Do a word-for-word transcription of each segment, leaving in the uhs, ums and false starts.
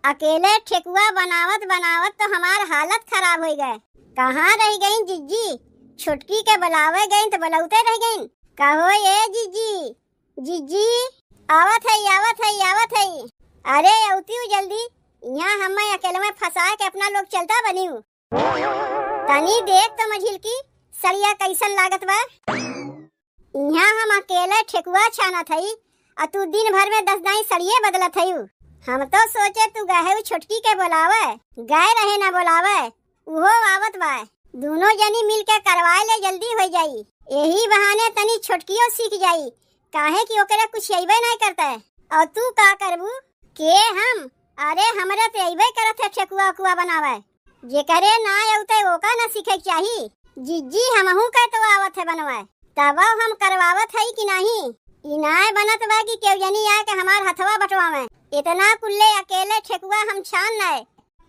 अकेले ठेकुआ बनावत बनावत तो हमार हालत खराब होइ गए। कहाँ रहि गईं जिज्जी? छोटकी के बुलावे गईं तो बुलौते रहि गईं। कहो ए जिज्जी, जिज्जी, आवत हई, आवत हई, आवत हई। अरे अउतिउ जल्दी, इहाँ हम्मे अकेलवे फँसाए के अपना लोग चलता बनिउ। तनी देख तो मझिलकी, सड़िया कइसन लागत बा। इहाँ हम अकेले ठेकुआ छानत हई, अ तू दिन भर में दस दाईं सड़िये बदलत हई। हम तो सोचे तू गए हऊ छोटकी के बोलावे, गए रहे ना बोलावे, उहो आवत बा। दूनो जनी मिल के करवाए ले, जल्दी होइ जाई। एही बहाने तनी छोटकियो सीख जाई, काहे कि ओकरे कुछ अइबे नाहीं करते। अउर तू का करबू? के हम? अरे हमरे ते अइबे करत है ठेकुआ उकुआ बनावे। जेकरे ना अउते ओका ना सीखे के चाही। जिज्जी हमहू के तो आवत है बनवे, तबो हम करवावत हई कि नाहीं? ई नाय बनत बा कि केहू जनी आके हमार हथवा बटवावे। इतना कुल्ले अकेले ठेकुआ हम छान नाय,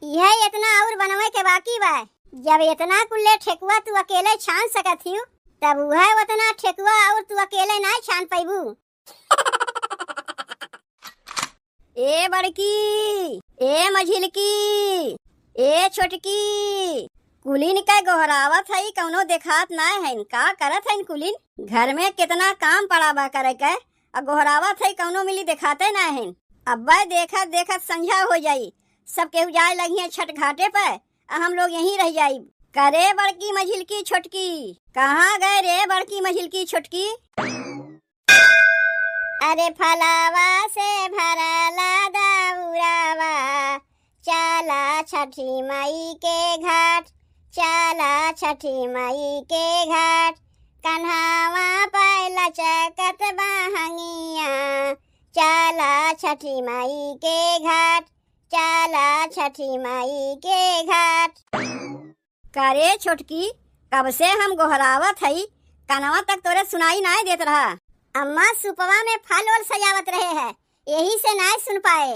इहे इतना अउर बनवे के बाकी बा। जब इतना कुल्ले ठेकुआ तू अकेले छान सकत हिउ, तब उहे उतना ठेकुआ अउर तू अकेले नाय छान पइबू। ए बड़की, ए मझिलकी, ए छोटकी, कुलिन के गोहरावत हई, कउनो देखात नाय हइन। का करत हइन कुलिन? घर में केतना काम पड़ा बा करे के, अ गोहरावत हई, कउनो मिली देखाते नाय हइन। अब्बे देखत देखत संझा होइ जाई, सब केहू जाए लगिहें छठ घाटे पे, अ हम लोग यहीं रहि जाइब। करे बड़की मझिलकी छोटकी, कहाँ गए रे बड़की मझिलकी छोटकी? अरे फलावा से भराला दउरावा, चाला छठी माई के घाट, चाला छठी माई के घाट, कन्हावा पे लचकत बहंगिया, चाला छठी माई के घाट, चाला छठी माई के घाट। का रे छोटकी, कब से हम गोहरावत हई, कनवा तक तोरे सुनाई नाय देत रहा। अम्मा सुपवा में फल ओल सजावत रहे है, यही से नाय सुन पाए।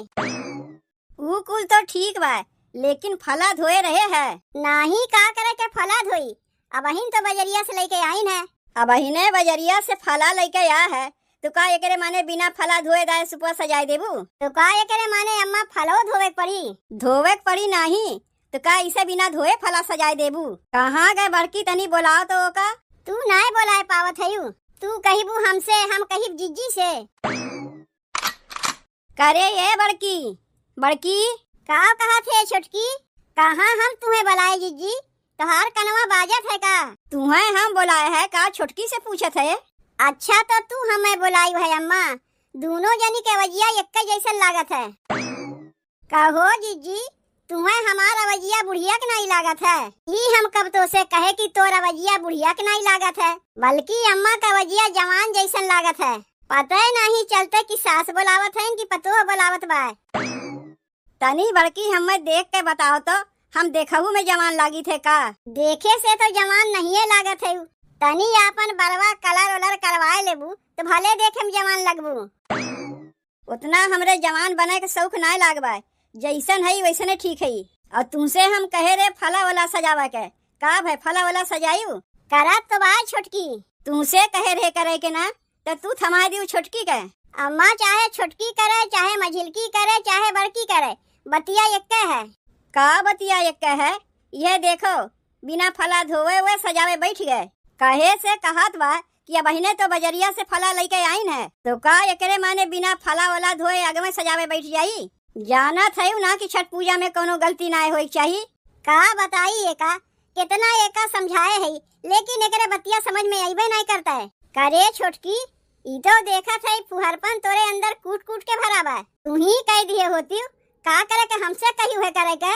ऊ कुल तो ठीक बा, लेकिन फला धोए रहे है। नाही, का करे के फला धोई, अबहिन तो बजरिया से लइके आइन है। अबहिने बजरिया से फला लइके आ है, तो का एकरे माने बिना फला धोए दाए सुपवा सजाए देबू? तो का एकरे माने अम्मा फलो धोवे के पड़ी? धोवे के पड़ी नाही, तो का इसे बिना धोए फला सजाए देबू? कहाँ गए बड़की, तनी बोलाओ तो ओका। तू नाय बोलाए पावत हयू, तू कहिबू हमसे, हम कहिब जिज्जी से। करे ए बड़की, बड़की। का कहत है छोटकी? कहाँ हम तुहे बलाए जिज्जी? तोहार कनवा बाजत है का? तुहे हम बोलाए है का, छोटकी से पूछत है? अच्छा तो तू हमें बोलायू है अम्मा, दूनो जनी के अवजिया एक्के जैसन लागत है। कहो जिज्जी, तुहे हमार अवजिया बुढ़िया के नाई लागत है? ई हम कब तोसे कहे कि तोर अवजिया बुढ़िया के नाई लागत है, बल्कि अम्मा का अवजिया जवान जैसन लागत है। पते नाहीं चलते कि सास बोलावत है कि पतोह बोलावत बा। तनी बड़की हमें देख के बताओ तो, हम देखहू में जवान लागित है का? देखे से तो जवान नहिए लागत है। तनी आपन बरवा कलर ओलर करवाए लेबू तो भले देखे में जवान लगबू। उतना हमरे जवान बने के शौक नाय लाग बा, जैसन हई वैसने ठीक हई। अउर तुमसे हम कहे रहे फला वाला सजावे के, का भय फला वाला सजायू? करत तो बा छोटकी। तुमसे कहे रहे करे के ना, त तू थमाए दियो छोटकी के। अम्मा चाहे छोटकी करे, चाहे मझिलकी करे, चाहे बड़की करे, बतिया एक्के है। का बतिया एक्के है? यह देखो, बिना फला धोवे हुए सजावे बैठ गए। कहे से कहत बा कि अबहिने तो बजरिया से फला लइके आइन है, तो का एकरे माने बिना फला वाला धोए आगवे सजावे बैठ जाई? जानत है ना कि छठ पूजा में कोनो गलती ना होए के चाही। का बताई एका, कितना एका समझाए है, लेकिन एकरे बतिया समझ में अइबे नाय करता है। करे छोटकी, ई तो देखत है फुहरपन तोरे अंदर कूट कूट के भरा बा। तू ही कह दिए होती, का करे के हमसे कही हुए करे के।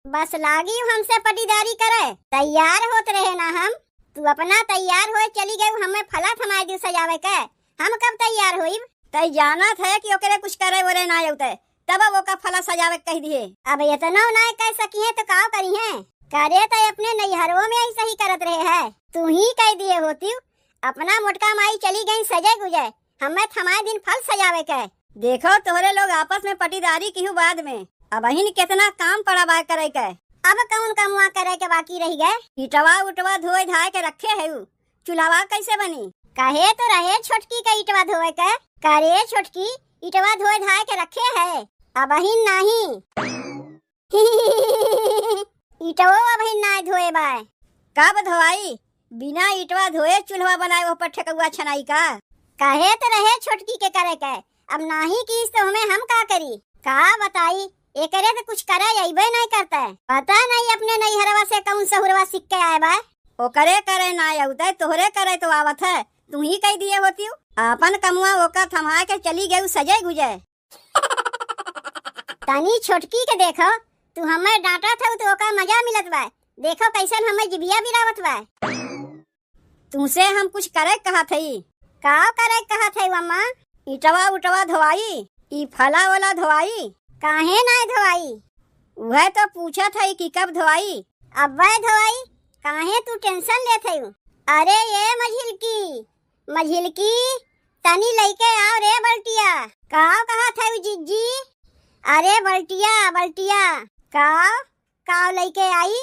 बस लागी हमसे पटीदारी करे, तैयार होत रहे ना हम। तू अपना तैयार होए चली गई, हमें फला थमाए दियो सजावे के, हम कब तैयार होइब? तै जानत है कि ओकरे कुछ करे ओरे ना अउते, तब ओका फला सजावे के कह दिए। अब इतनो ना कह सकी है तो का करी है? करे तै अपने नैहरवो में ऐसा ही करत रहे है, तू ही कह दिए होती। अपना मोटका माई चली गई सजे गुजे, हमें थमाए दिन फल सजावे के। देखो तोहरे लोग आपस में पटीदारी किहू बाद में, अबहिन कितना काम पड़ा बा करे के। अब कौन कमुआ करे के बाकी रह गए? इटवा उटवा धोए धाए के रखे है उ, चूल्हवा कैसे बनी? कहे तो रहे छोटकी के इटवा धोए के। करे छोटकी, इटवा धोए धाए के रखे है, अबहिन नाहीं। इटवो अबहिन नाहीं धोए बाय। कब धोआई? बिना इटवा धोए चूल्हा बनाए ओह पर ठेकुआ छनाई का? कहे त रहे छोटकी के करे के, अब नाहीं कीस तो हमें हम का करी? का बताई, एकरे त कुछ करे अइबे नाहीं करते। पता नाहीं अपने नैहरवा से कौन सहुरवा सीख के आए बा। ओकरे करे नाहीं अउते, तोहरे करे तो आवत है, तू ही कह दिए होती। आपन कमुआ ओका थमा के चली गयू सजे गुजे। तनी छोटकी के देखो, तू हमें डांटत हऊ तो ओका मजा मिलत बा। देखो कैसन हमें जिबिया बिरावत बा। तुमसे हम कुछ करे कहत हई। का करे कहत हई अम्मा? इटवा उटवा धोआई, ई फला ओला धोआई। काहे नाय धोआई? उहे तो पूछत हई कि कब धोआई। अब्बे धोआई, काहे तू tension लेत हई? अरे ये मझिलकी, मझिलकी, तनी लइके आओ रे बल्टिया। काव कहत हऊ जिज्जी? अरे बल्टिया, बल्टिया। काव, काव लइके आई?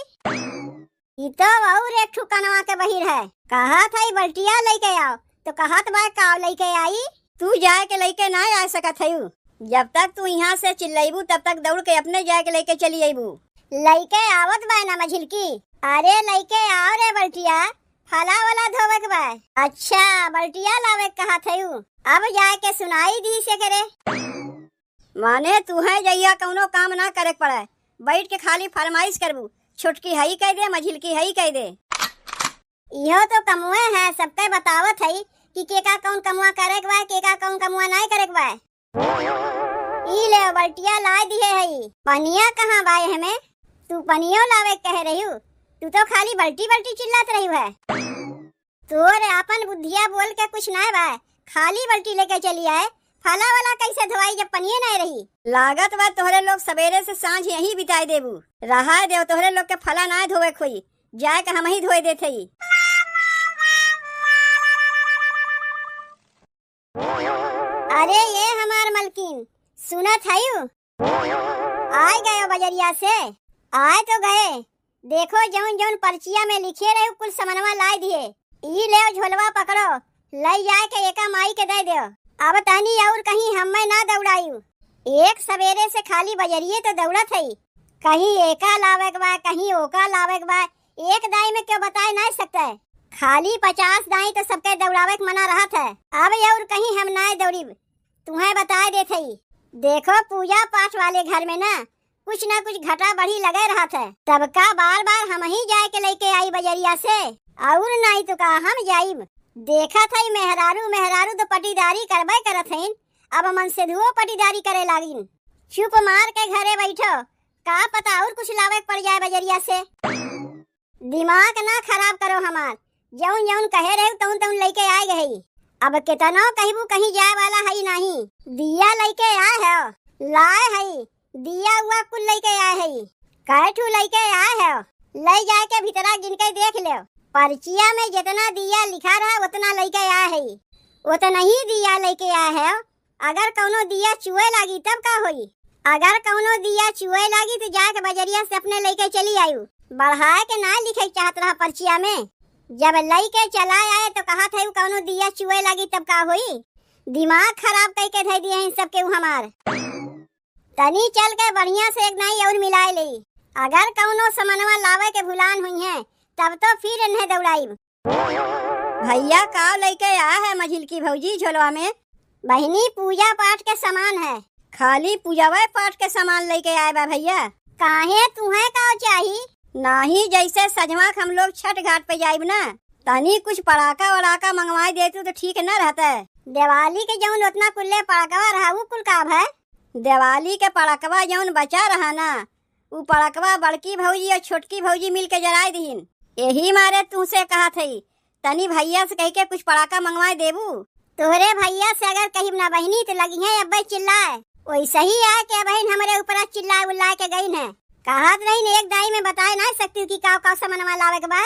ई तो और एक ठो कनवा के बहिर है। कहत हई बल्टिया लइके आओ, तो कहत बा काव लइके आई? तू जाए के लइके ना आ सकत हऊ। जब तक तू यहाँ से चिल्लइबू, तब तक दौड़ के अपने जाए के लइके चली अइबू। लइके आवत बा ना मझिलकी। अरे लइके आओ रे बल्टिया, फला वाला धोवे के बा। अच्छा, बल्टिया लावे के कहत हऊ, अब जाए के सुनाई दी से करे। माने तुहे जइया कौनो काम ना करे के पड़े, बैठ के खाली फरमाइश करबू, छोटकी हई कह दे, मझिलकी हई कह दे। इहो तो कमुए है, सबके बतावत हई कि केका कौन कमुआ करे के बा, केका कौन कमुआ नाय करे के बा। ई ले बल्टिया लाय दिहे हई। पनिया कहाँ बा एहमे? तू पनियो लावे के कहे रहिउ, तू तो खाली बल्टी बल्टी चिल्लात रहिउ है। तोर आपन बुद्धिया बोल के कुछ नाय बा, खाली बल्टी लेके चली आए। फला वाला कैसे धोआई जब पनिये नाय रही? लागत बा तोहरे लोग सबेरे से सांझ यहीं बिताए देबू। रहाय देव, तोहरे लोग के फला नाय धोवे खोई, जाए के हमही धोए देत हई। अरे ये हमार मलकिन, सुनत हयू? आय गयो बजरिया से? आय तो गए। देखो, जौन जौन पर्चिया में लिखे रहे, कुल समनवा लाय दिए। ई लेव झोलवा पकड़ो, लई जाए के एका माई के दे देव। अब तनी और कहीं हम्मे ना दौड़ायू। एक सवेरे से खाली बजरिए तो दौड़त हई, कहीं एका लावे के बा, कहीं ओका लावे के बा। एक दाई में क्यों बताए नाय सकते? खाली पचास दाई तो सबके दौड़ावे के मना रहत है। अब और कहीं हम नाय दौड़िब, तुहें बताए देत हई। देखो, पूजा पाठ वाले घर में ना कुछ ना कुछ घटा बढ़ी लगे रहत है। तब का बार बार हमही जाए के लइके आई बजरिया से? और नाई तो का हम जाइब? देखत हई मेहरारू मेहरारू तो पटीदारी करबे करत हईन, अब मनसेधुओ पटीदारी करे लागिन। चुप मार के घरे बैठो, का पता और कुछ लावे के पड़ जाए बजरिया से। दिमाग ना खराब करो हमार, जौन जौन कहे रहे तौन तौन लइके आए गए। अब केतनो कहबू कहीं जाए वाला हई नाहीं। दिया लइके आए हो, लाए हई, दिया उआ कुल लइके आए हई। कै ठू लइके आए हो, लई जाए के भीतरा गिन के देख लेव। पर्चिया में जितना दिया लिखा रहा उतना लइके आए हई, उतना ही दिया लइके आए हो। अगर कौनो दिया चुए लागी तब का होई? अगर कौनो दिया चुए लागी तो जाके बजरिया से अपने लइके चली आयु। बढ़ाए के ना लिखे के चाहत रहा पर्चिया में। जब लइके चला आए तो कहत है कौनो दिया चुए लागी तब का होई? दिमाग खराब कई के धई दिए हैं सबके उ हमार। तनी चल के बढ़िया से एक नाई और मिलाए लेई। अगर कौनो समनवा लावे के भुलान हुई हैं तब तो फिर इन्हें दौड़ाइब। भैया, का लइके आए है मझिलकी भौजी झोलवा में? बहिनी, पूजा पाठ के सामान है। खाली पूजावे पाठ के सामान लइके आए बा भैया। काहे, तुहें का चाही? नाही, जैसे सजवा के हम लोग छठ घाट पे जाइब ना, तनी कुछ पड़ाका वड़ाका मंगवाई देतू तो ठीक न रहते। दिवाली के जौन उतना कुल्ले पड़ाकवा रहा, उ कुल का भय? दिवाली के पड़ाकवा जौन बचा रहा ना, उ पड़कवा बड़की भौजी और छोटकी भौजी मिल के जराए दिहिन। यही मारे तुमसे कहत हई, तनी भैया से कह के कुछ पड़ाका मंगवाए देबू। तोहरे भैया से अगर कहिब ना बहिनी तो लगिहे अब्बे चिल्लाए। वैसे ही आए के बहिन हमरे ऊपर चिल्लाए उल्लाए के गई है। कहत रही एक दाई में बताए ना सकती कि काव काव सामानवा लावे के बा।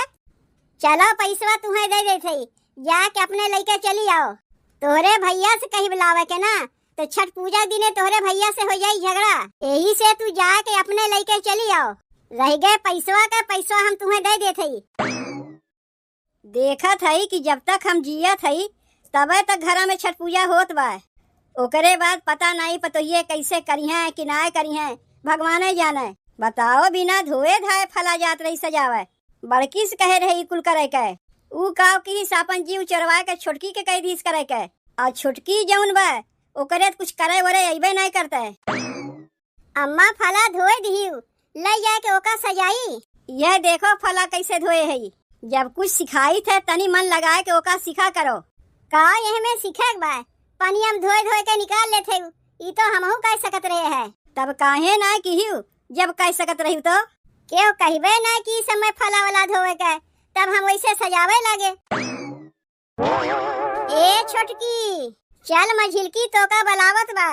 चलो पैसवा तुहें दे देत हई, जाके अपने लइके चली आओ। तोहरे भैया से कहिब लावे के ना, तो छठ पूजा दिने तोहरे भैया से हो जाई झगड़ा। यही से तू जाके अपने लइके चली आओ। रह गए पैसवा के, पैसवा हम तुहें दे देत हई। देखत हई कि जब तक हम जियत हई, तबे तक घरा में छठ पूजा होत बा। ओकरे बाद पता नाई पतोहिए कैसे करिहें कि नाय करिहें, भगवाने जाने। बताओ, बिना धोए धाए फला जात रही सजावे। बड़की से कहे रहे ई कुल करे के। ऊ काव किहिस आपन जीव चोरवाए के छोटकी के कह दीस करे के। और छोटकी जौन बा, ओकरे त कुछ करे ओरे अइबे नाय करते। अम्मा, फला धोए दिहिउ, लइ जाए के ओका सजाई। यह देखो फला कैसे धोए हई। जब कुछ सिखाइत है, तनी मन लगाए के ओका सीखा करो। का यह में सीखे के बा? पनिया में धोए धोए के निकाल लेत हई, ई तो हमहू कह सकत रहे है। तब काहे ना किहिउ, जब कह सकत रही तो? केहू कहिबे ना कि ई समय फला वाला धोए के, तब हम वैसे सजावे लागे। ए छोटकी, चल मझिलकी तोका बलावत बा।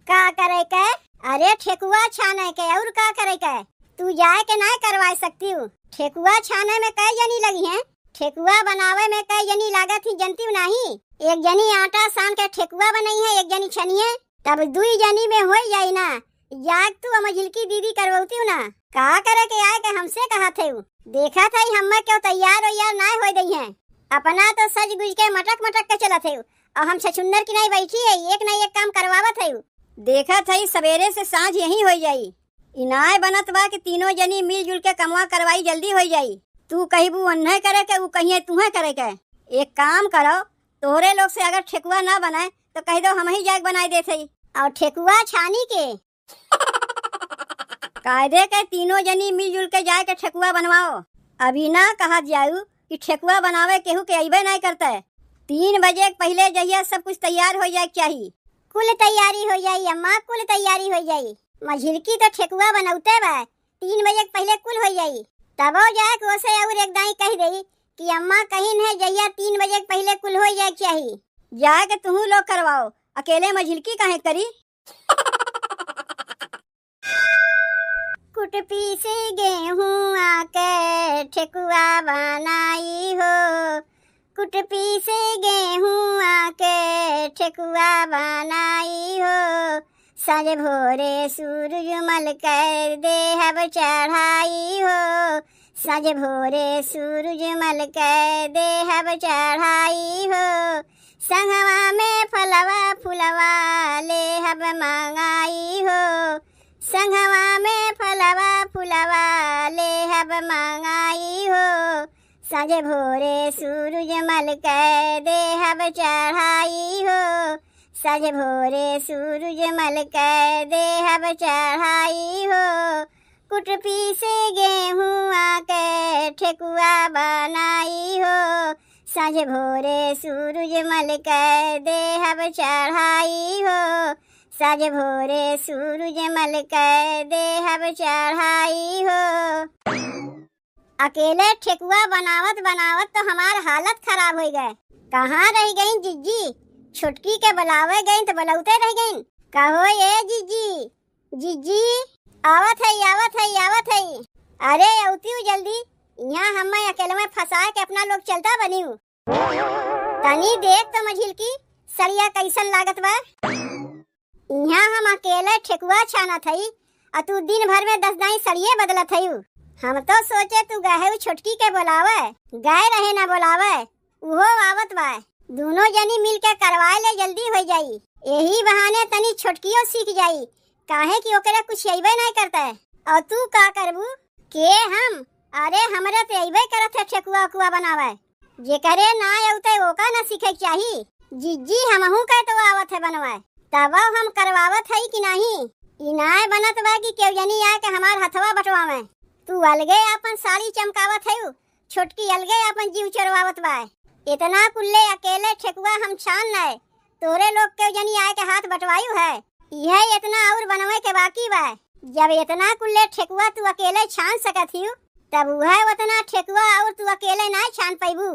का करे के? अरे ठेकुआ छाने के, और का करे के? तू जाए के नाय करवाए सकतिउ? ठेकुआ छाने में कई जनी लगिहें, ठेकुआ बनावे में कई जनी लागत ही जनतिउ नाही। एक जनी आटा सान के ठेकुआ बनइहें, एक जनी छनिहें, तब दुई जनी में होइ जाई ना। जाग तू अम्मा झिलकी दीदी करवौतिउ ना। का करे के आए के हमसे कहत हऊ? देखत हई हम्मे केहू तैयार वैयार नाय होय दइहें। अपना तो सज गुज के मटक मटक के चलत हऊ, और हम छछुन्नर की नाई बैठी है, एक ना एक काम करवावत हऊ। देखत हई सबेरे से साँझ यही होय जाई। इनाय बनत बा कि तीनों जनी मिलजुल के कमवा करवाई, जल्दी होय जाई। तू कहिबू ओन्हे करे के, ऊ कहिए तुहे करे के। एक काम करो, तोहरे लोग से अगर ठेकुआ ना बनाए तो कह दो हमही जाके बनाई देत हई। और ठेकुआ छानी के कायदे के तीनों जनी मिलजुल के जाए के ठेकुआ बनवाओ। अभी ना कहा जाऊ कि ठेकुआ बनावे केहू के अइबे नाय करते। तीन बजे के पहिले जहिया सब कुछ तैयार हो जाए के चाही। कुल तैयारी हो जाई अम्मा, कुल तैयारी हो जाई। मझिलकी तो ठेकुआ बनौते बा, तीन बजे के पहिले कुल हो जाई। तबो जाए के ओसे और एक दाई कह देई कि अम्मा कहिन है जहिया तीन बजे के पहिले कुल हो जाए के चाही। जाए के तुहू लोग करवाओ, अकेले मझिलकी काहे करी? कुट पीसे गेहूं आके ठेकुआ बनाई हो, कुट पीसे गेहूं आके ठेकुआ बनाई हो। साँझ भोरे सूरज मल के देहब चढ़ाई हो, साँझ भोरे सूरज मल के देहब चढ़ाई हो। संगवा में फलवा फुलवा लेहब मंगाई हो, संगवा में फलवा फुलवा लेहब मंगाई हो। साँझ भोरे सूरज मल के देहब चढ़ाई हो, साँझ भोरे सूरज मल के देहब चढ़ाई हो। कुट पीसे गेहूं आके ठेकुआ बनाई हो, साँझ भोरे सूरज मल के देहब चढ़ाई हो, साँझ भोरे सूरज मल के देहब चढ़ाई हो। अकेले ठेकुआ बनावत बनावत तो हमार हालत खराब होइ गए। कहाँ रहि गईं जिज्जी? छोटकी के बुलावे गईं तो बुलौते रहि गईं। कहो ए जिज्जी, जिज्जी, आवत हई, आवत हई, आवत हई। अरे अउतिउ जल्दी, इहाँ हम्मे अकेलवे फँसाए के अपना लोग चलता बनिउ। तनी देख तो मझिलकी, सड़िया कइसन लागत बा। इहाँ हम अकेले ठेकुआ छानत हई, अ तू दिन भर में दस दाई सड़िये बदलत हईउ। हम तो सोचे तू गए हऊ छोटकी के बोलावे, गए रहे ना बोलावे। उहो आवत बा। दूनो जनी मिल के करवाए ले, जल्दी होइ जाई। एही बहाने तनी छोटकियो सीख जाई, काहे कि ओकरे कुछ अइबे नाय करते। और तू का करबू? के हम? अरे हमरे ते अइबे करत है ठेकुआ उकुआ बनावे। जेकरे ना अउते ओका ना सीखे के चाही। जिज्जी हमहू के तो आवत है बनवाए, तब हम करवावत हई कि नाही। ई नाय बनत बा कि केहू जनी आए के हमार हथवा बटवावे। तू अलगे आपन साड़ी चमकावत हऊ, छोटकी अलगे आपन जीव चोरवावत बा। इतना कुल्ले अकेले ठेकुआ हम छान नए, तोरे लोग के जनी आए के हाथ बटवायु है। इहे इतना और बनवे के बाकी बा। जब इतना कुल्ले ठेकुआ तू अकेले छान सकत हिउ, तब उहे उतना ठेकुआ और तू अकेले नाय छान पैबू।